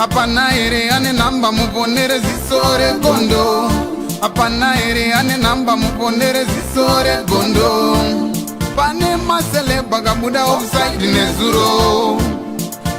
Hapana here ane nhamba muponere ziso regondo? Hapana here ane nhamba muponere ziso regondo? Pane maceleb akabuda offside nezuro,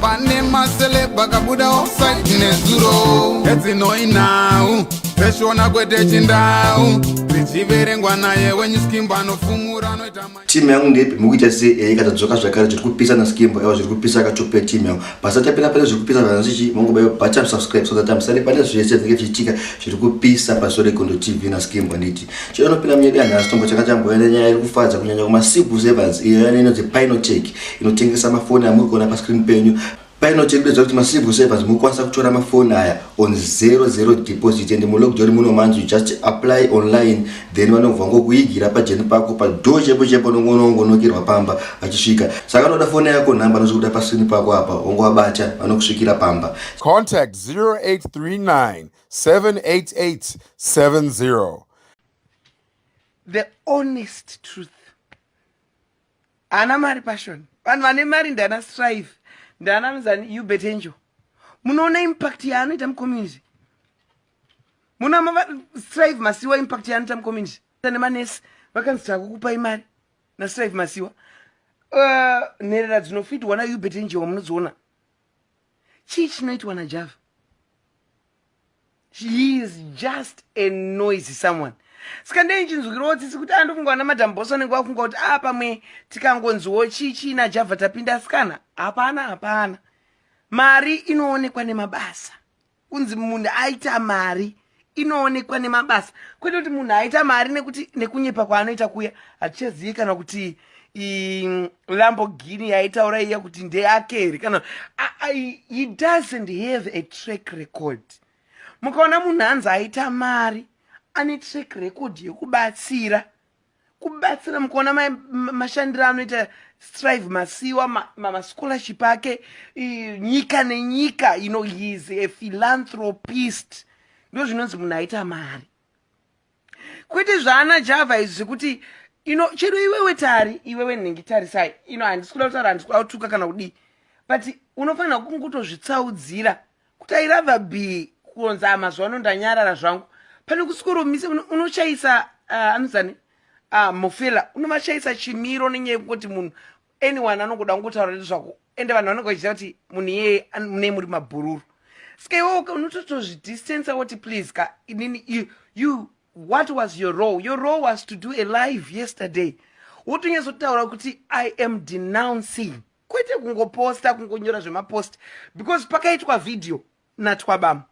pane maceleb akabuda offside nezuro. Edzinoi nhau dzeshona kwete chindau dzichiverengwa naye wenyuskimbo anofumura anoita. Timu yangu ndeipi? Mukuita sei? Ikatadzoka zvakare zviri kupisa naSkimbo. Aiwa, zviri kupisa akatope timu yangu. Pasati tapinda pane zviri kupisa zvanasichi, mongobaiwa button subscribe so that musare pane zvese zvinenge zvichiitika zviri kupisa paSore Gondo TV naSkimbo. Handiti chinonopinda munyedu yanhasi, tombo changa chamboenda nyaya iri kufadza kunyanya kumacivil servants, iyo yana inonzi Pinotech, inotengesa mafoni amuri kuona pascreen penyu. Pinotech kuedza kuti macivil servants mukwanisa kutora mafoni aya on 00 deposit, and mulockdown muno manzi you just apply online, then vanobva ngokuigira pajeni pako padoor chepo chepo, nongonongonokerwa pamba vachisvika. Saka unoda foni yako, nhamba nozvikuda pascreen pako apa, wongovabata, vanokusvikira pamba. Contact 0839 788 70. The honest truth, haana mari Passion. Vanhu vane mari ndana Strive, ndana muzani Uebert Angel. Munoona impact yaanoita mucommunity. Muna Strive Masiwa, impact yaanoita mucommunity, nemanesi vakanzi takukupai mari naStrive Masiwa. Nherera dzinofitwa naUebert Angel munodziona. Chii chinoitwa naJava? He is just a noisy someone. Saka ndei nchinzwirawo tsitsi kuti andofunga vana Madam Boss vanenge vafunga kuti a pamwe tikangonziwo chii naJavha tapinda. Asikana, hapana, hapana. Mari inoonekwa nemabasa. Kunzi munhu aita mari inoonekwa nemabasa, kwete kuti munhu aita mari nekuti nekunyepa kwaanoita kuya. Hatichazivi kana kuti Lamborghini yaitaura iya kuti ndeyake here kana he doesn't have a track record. Mukaona munhu anzi aita mari, ane track record yekubatsira, kubatsira. Mukaona mashandiro anoita Strive Masiwa, mascholarship ake nyika nenyika, he is a philanthropist. Ndo zvinonzi munhu aita mari, kwete zvaana Java izvi zvekuti ino chero iwewe tari, iwewe nhingi, tarisai ino. Handisi kuda kutaura, handisi kuda kutuka kana kudii, but unofanira kungotozvitsaudzira kuti I rather be kuonza mazuva ano ndanyarara zvangu pane kuswero unochaisa anozani mufela, unovashaisa chimiro nenyaya yekungoti munhu anyone anongoda kungotaura nezvako, ende vanhu vanenge vachiziva kuti munhu iyeye mune muri mabhururu. Saka iwewe unototozvidistansa woti please ka inini. You what was your role? Your role was to do a live yesterday, wotonyatsotaura kuti I am denouncing, kwete kungoposta, kungonyora zvemapost, because pakaitwa vhidhiyo natwabam,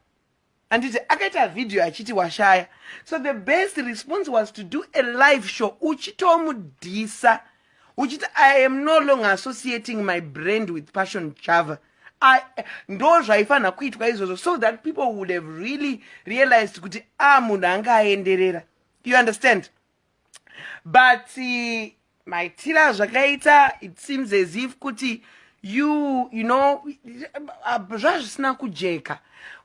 handiti? Akaita vhidhiyo achiti washaya. So the best response was to do a live show uchitomudhisa, uchiti I am no longer associating my brand with Passion Java. Ndo zvaifanira kuitwa izvozvo, so that people would have really realized kuti a munhu anga aenderera, you understand? But maitira zvakaita, it seems as if kuti you know zvazvisina kujeka.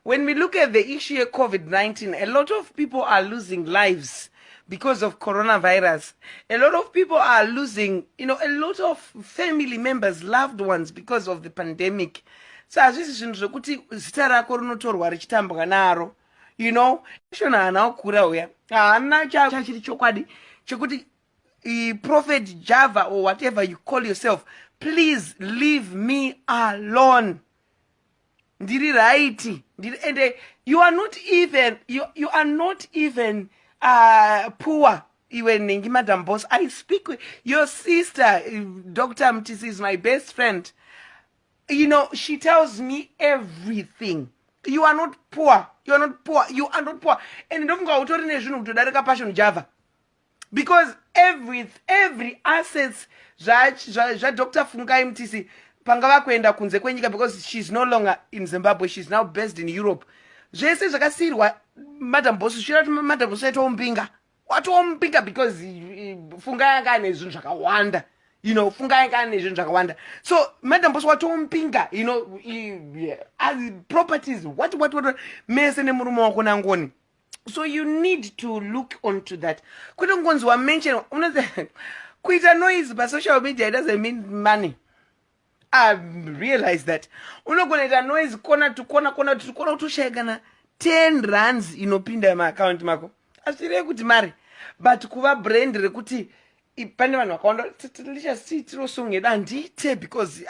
When we look at the issue yeCOVID-19, a lot of people are losing lives because of coronavirus. A lot of people are losing a lot of family members, loved ones, because of the pandemic. So hazvisi zvinhu zvekuti zita rako rinotorwa richitambwa naro. Shona haana kukura uya, haana chachiri chokwadi chekuti Prophet Java or whatever you call yourself, please leave me alone. Ndiri right, ndiri ende you are not even you are not even poor, iwe nhingi Madam Boss. I speak with your sister, Dr Mtisi is my best friend. She tells me everything. You are not poor, you are not poor, you are not poor. And ndofunga utori nezvinhu kutodarika Passion Java, because every assets zvaDr Fungai Mtisi pangava kuenda kunze kwenyika, because she's no longer in Zimbabwe, she's now based in Europe, zvese zvakasiyirwa Madam Boss. Zvichira kuti Madam Boss aitawo mbinga, watowo mbinga, because Fungai anga ane zvinhu zvakawanda. Fungai anga ane zvinhu zvakawanda, so Madam Boss watowo mbinga, properties, what what what, mese nemurume wako nangoni. So you need to look onto that, kwete kungonzi wamention. Unozi kuita noise pasocial media, it doesn't mean money. I realize that unogona ita noise corner to corner, corner to corner, kutoshaya kana 10 rands inopinda muaccount mako. Hazvirei kuti mari, but kuva brand rekuti pane vanhu vakawanda lichasitiro song yedu handiite because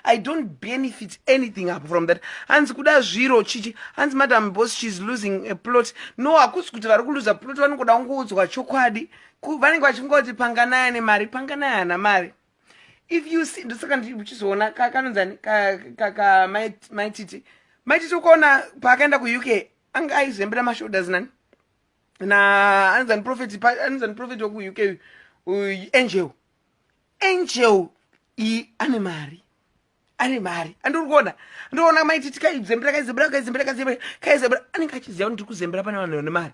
I don't benefit anything up from that. Hanzi kuda zviro chichi, hanzi Madam Boss, she's losing a plot. No, hakusi kuti vari kuluza plot, vanongoda kungoudzwa chokwadi. Vanenge vachingoti Panganaya nemari, Panganaya hana mari. If you see, ndosaka ndichizoona kanonzani Maititi. Maititi ukaona paakaenda kuUK, anga aizembera mashoulders nani na anonzani prophet, anonzani prophet wekuUK, Angel. Angel i ane mari, ane mari. Andiri kuona, ndikuona Maititi kaizembera, kaizembera, kaizembera, kaizembera, kaizembera. Anenge achiziva kuti ndiri kuzembera pane vanhu vane mari.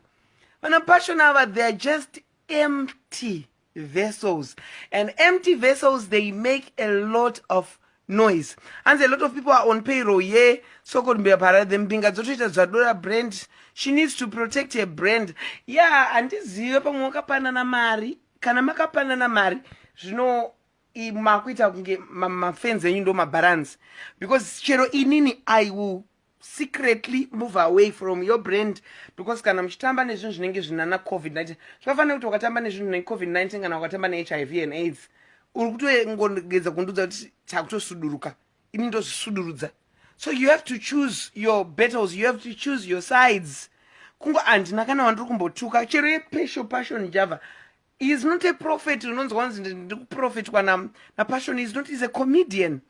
Vana Passion ava, they are just empty vessels, and empty vessels, they make a lot of noise. And a lot of people are on payroll ye so-called para the mbinga dzotoita zvadora brand. She needs to protect her brand. Yeah, handizive, pamwe wakapanana mari. Kana makapanana mari, zvino makuita kunge mafans enyu ndo mabharansi, because chero inini, I will secretly move away from your brand, because kana muchitamba nezvinhu zvinenge zvinana COVID-19, zvakafanira kuti wakatamba nezvinhu neCOVID-19, kana wakatamba neHIV and AIDS, uri kutongogedza kundudza kuti takutosuduruka, ini ndozvisudurudza. So you have to choose your battles, you have to choose your sides. Kungo handina kana wandiri kumbotuka. Chero yepesho, Passion Java is not a prophet. Unonzwa kunzi ndiri kuprofetwa naPassion. Is not, is a comedian.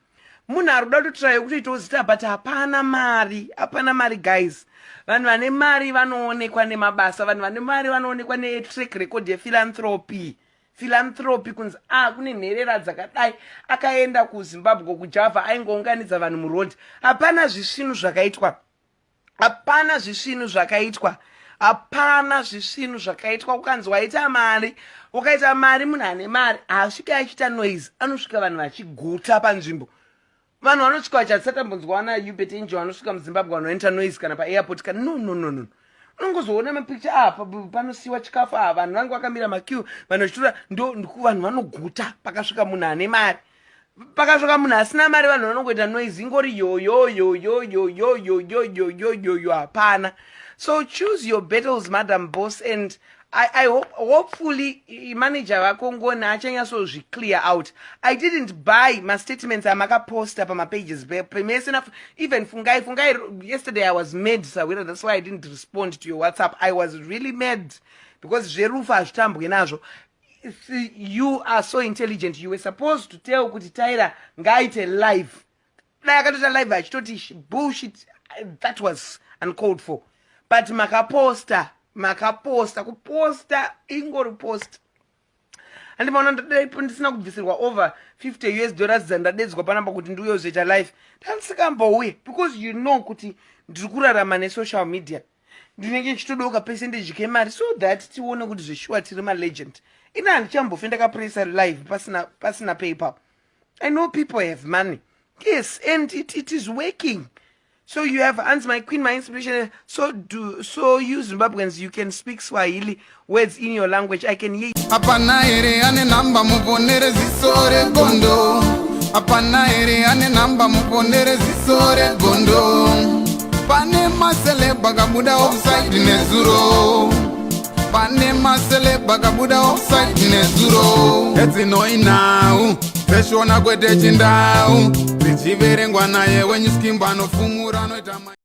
Munhu ari kuda kutotraya kutoitawo zita, but hapana mari, hapana mari, guys. Vanhu vane mari vanoonekwa nemabasa, vanhu vane mari vanoonekwa netrack record yephilanthropy. Philanthropy, kunzi a ah, kune nherera dzakadai. Akaenda kuZimbabwe, kuJava, aingounganidza vanhu muroad. Hapana zvisvinu zvakaitwa, hapana zvisvinu zvakaitwa, hapana zvisvinu zvakaitwa. Ukanzi waita mari, ukaita mari, munhu ane mari haasviki achiita noise. Anosvika vanhu vachiguta panzvimbo. Vanhu vanosvika vachisatambonzwa na Uebert Angel vanosvika muZimbabwe, vanoita noise kana paairport kana. No, no, no, no. Unongozoona mapicture apa panosiyiwa chikafu, a vanhu vange vakamira maqueue, vanhu vachitora. Ndo vanhu vanoguta pakasvika munhu ane mari. Pakasvika munhu asina mari, vanhu vanongoita noise ingori yoyoyoyoyoyoyoyoyoyoyoyo, hapana. So choose your battles, Madam Boss, and I hope, hopefully manager vako Ngoni achanyatsozviclear out. I didn't buy mastatements amakaposta pamapages pemese, even Fungai. Fungai, yesterday I was mad, sawira. That's why I didn't respond to your WhatsApp. I was really mad because zverufu hazvitambwe nazvo. You are so intelligent. You were supposed to tell kuti Tyra ngaaite live. Dai akatoita live achitoti bullshit, that was uncalled for. But makaposta, makaposta, kuposta ingori post. Handimaona ndisina kubvisirwa over 50 US dollars dzandadedzwa panapa kuti ndiuye kuzoita live, ndandisingambouye, because you know kuti ndiri kurarama nesocial media. Ndinenge ndichitodoka percentage kemari so that tione kuti zveshuwa tiri malegend. Ina handichambofe ndakapresa live pasina PayPal. I know people have money, yes, and it is working. So you have ans my queen, my inspiration. So do so you Zimbabweans, you can speak Swahili words in your language. I can hear. Hapana here ane namba muponere ziso regondo? Hapana here ane namba muponere ziso regondo? Pane maceleb akabuda offside nezuro, pane maceleb akabuda offside nezuro. Edzinoinhau dzeshona kwete chindau, dzichiverengwa naye wenyu Skimbo anofumura anoita.